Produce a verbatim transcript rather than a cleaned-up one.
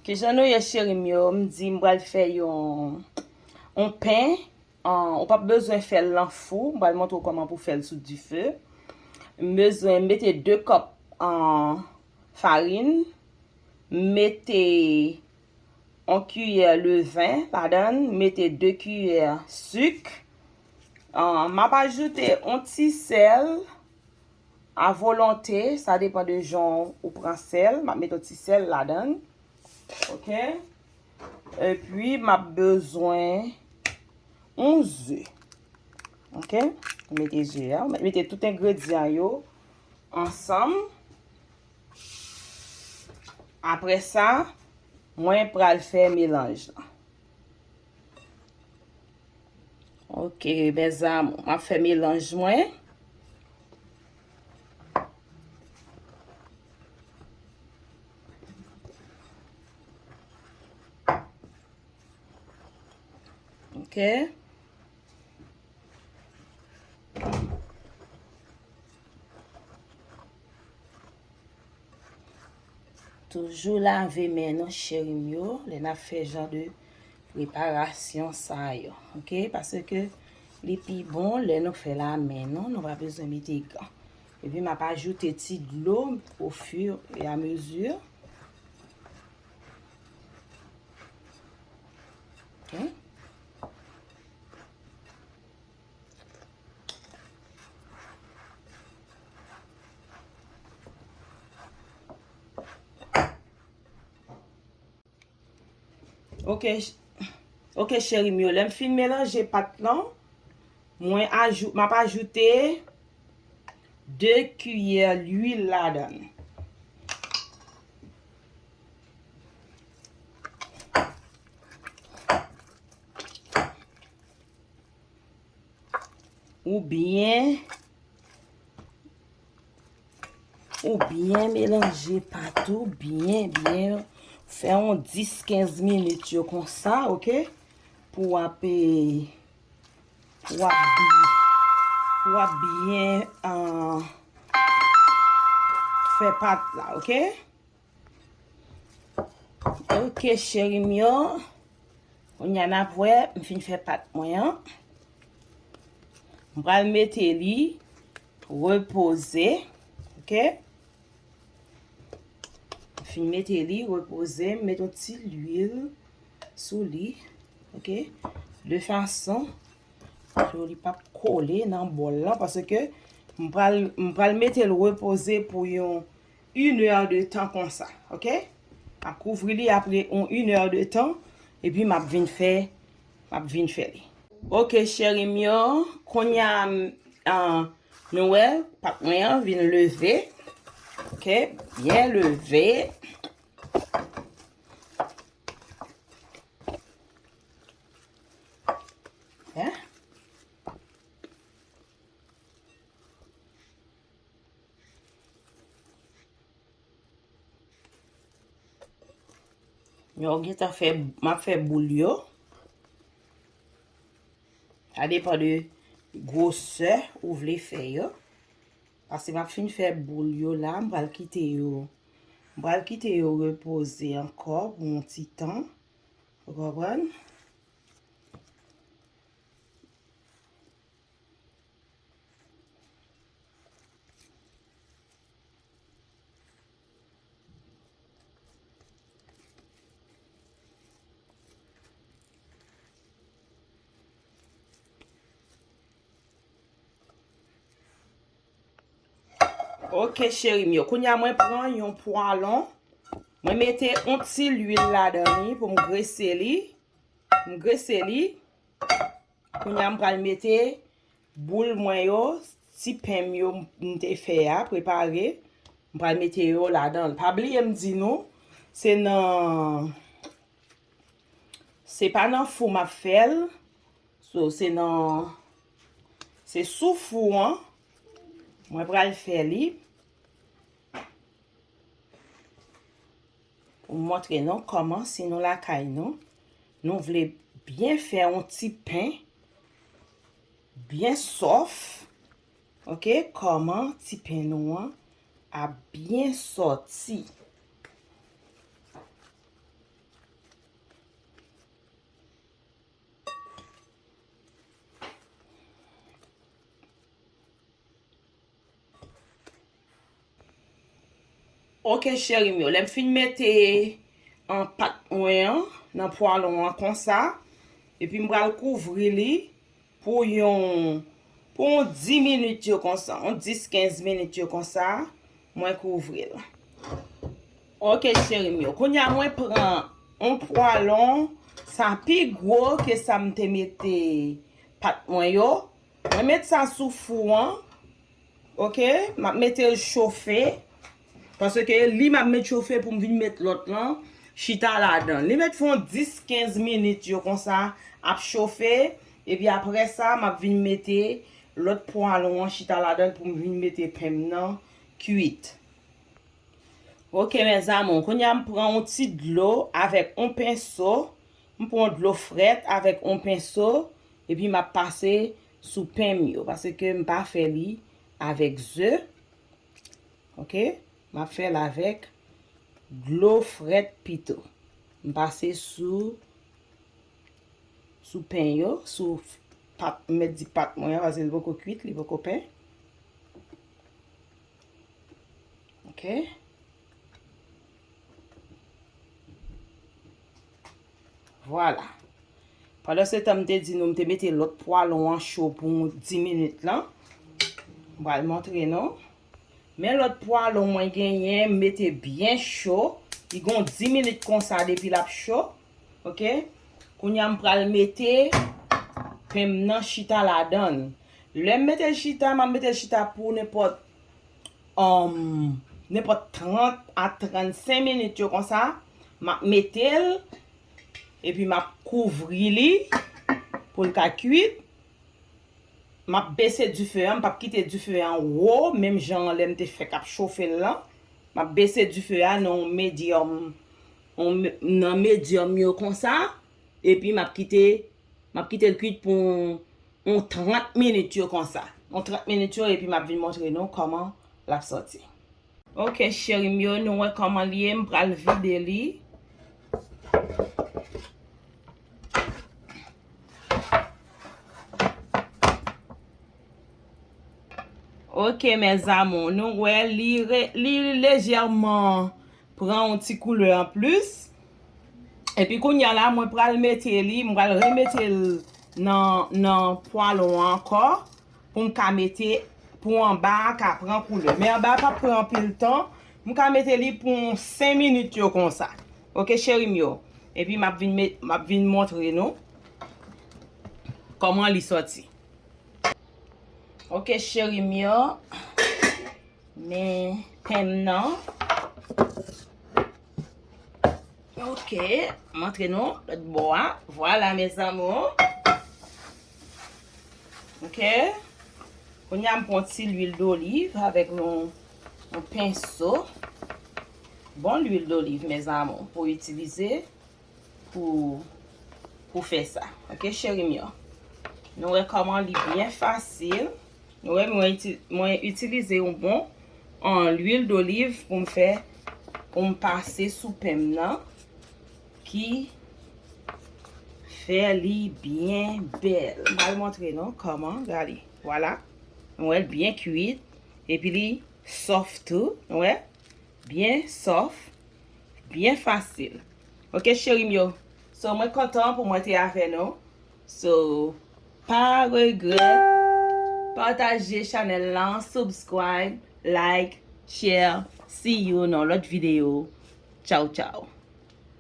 Kijan nou ye, cheri m yo? M di m pral fè yon, yon pen. An, ou p ap bezwen fè l nan fou. M pral montre w kòman pou fè l sou dife. M bezwen mete de kòp, an, farin. M mete yon kiyè leven ladan l. M mete de kiyè sik. An, m ap ajoute yon ti sèl a volonte. Sa depann de jan ou pran sèl. M ap mete yon ti sèl ladan l. Oke? Epi, m ap bezwen yon ze. Oke? Mete ze a. Mete tout engredyan yo ansanm. Apre sa, mwen pral fè melanj lan. Oke, mes amours, m ap fè melanj mwen. Oke. Toujou lave men nou, cheri m yo, lè n ap fè jan de preparasyon sa yo, oke? Paske li pi bon lè nou fè l a men nou, nou pa bezwen mete gan. Epi m ap ajoute ti dlo au fur et à mesure. Oke? Oke, ch-, oke, cheri m yo, lè m fin melanje pat lan, mwen ajou-, m ap ajoute de kiyè lwil ladan l. Ou byen, ou byen melanje pat ou, byen, byen. Fè yon dis, kenz minit yo konsa, oke? Pou w ap, eh, pou w ap byen, pou w ap byen, ah, fè pat la, oke? Oke, cheri m yo. Kounye a n ap wè, m fin fè pat mwen an. M pral mete li repoze. Oke? M fin mete li repoze, m mete yon ti lwil sou li. Oke? De fason pou li p ap kole nan bòl lan, paske m pral, m pral mete l repoze pou yon une heure de temps konsa, oke? M ap kouvri li apre yon une heure de temps, epi m ap vin fè, m ap vin fè li. Oke, cheri m yo, kounye a, ah, nou wè, pat mwen an vin leve, oke? Byen leve. Hein? Yo gentan fè, m ap fè boul yo. Sa depann de gwosè ou vle fè yo. Paske m ap fin fè boul yo la, m pral kite yo, m pral kite yo repoze ankò pou yon ti tan. Ou konprann? Oke, cheri m yo. Kounye a, mwen pran yon pwalon. Mwen mete yon ti lwil ladan li pou m grese li. M grese li. Kounye a, m pral mete boul mwen yo, ti pen m yo m te fè a, prepare. M pral mete yo ladan l. Pa bliye m di nou, se nan, se pa nan fou m ap fè l. So, se nan, se sou fou an, mwen pral fè li. Pou m montre nou kòman, si nou lakay nou, nou vle byen fè yon ti pen, byen sòf, oke, kòman ti pen nou an ap byen sòti. Ok, cheri m yo, lè m fin mete an pat mwen an nan pwalon an konsa, epi m pral kouvri li pou yon, pou yon dis minit yo konsa, yon dis kenz minit yo konsa, mwen kouvri l. Ok, cheri m yo, kounye a mwen pran yon pwalon, sa pi gwo ke sa m te mete pat mwen yo. Mwen met sa sou fou an. Ok, m ap mete l chofe. Paske li m ap met chofe pou m vin met lòt lan chita ladan. Li met fè yon dis kenz minit yo konsa ap chofe. Epi apre sa, m ap vin mete lòt pwalon an chita ladan pou m vin mete pen m nan kwit. Ok, mes amours, kounye a m pran yon ti dlo avèk yon penso. M pran dlo frèt avèk yon penso, epi m ap pase sou pen m yo, paske m pa fè li avèk ze. Ok, m ap fè l avèk dlo frèt pito. M pase sou, sou pen yo, sou pat, m mèt di pat mwen an, paske li poko kwit, li poko pen. Ok. Vwala. Pandan se tan m te di nou, m te mete lòt pwalon an cho pou dis minit lan. M pral montre nou. Men lòt pwalon mwen genyen, m mete byen cho. Li gon dis minit konsa depi l ap cho. Ok. Kounye a m pral mete pen m nan chita ladan l. Lè m mete l chita, m ap mete l chita pou nenpòt, um, nenpòt trant a trannsenk minit yo konsa. M ap mete l, epi m ap kouvri li pou l ka kwit. M ap bese dife an, m p ap kite dife an wo, menm jan lè m te fèk ap chofe l lan. M ap bese dife a nan yon medyòm, yon me-, nan medyòm yo konsa, epi m ap kite, m ap kite l kwit pou yon, yon trant minit yo konsa. Yon trant minit yo, epi m ap vin montre nou kòman l ap sòti. Ok, cheri m yo, nou wè kòman l ye, m pral vide li. Ok, mes amours, nou wè li re-, li lejèman pran yon ti koulè an plis. Epi kounye a la, mwen pral mete li, mwen pral remete l nan, nan pwalon an ankò pou m ka mete, pou anba a ka pran koulè. Men anba a p ap pran anpil tan, m ka mete li pou yon senk minit yo konsa. Ok, cheri m yo. Epi m ap vin met, m ap vin montre nou kòman li sòti. Ok, cheri m yo. Men pen m nan. Ok, montre nou lòt bò a. Vwala, mes amours. Ok. Kounye a m pran ti lwil doliv avèk yon, yon penso. Bon lwil doliv, mes amours, pou itilize pou, pou fè sa. Ok, cheri m yo. Nou wè kòman li byen fasil. Nou wè, mwen iti-, mwen itilize yon bon, an, lwil doliv pou m fè, pou m pase sou pen m nan, ki fè li byen bèl. M pral montre nou kòman, gade. Vwala. Nou wè l byen kwit. Epi li sòf tou. Nou wè? Byen sòf. Byen fasil. Ok, cheri m yo. So, mwen kontan pou mwen te avè nou. So, pa regrèt, pataje chanèl lan, subscribe, like, share. See you nan lòt videyo. Tchaw, tchaw.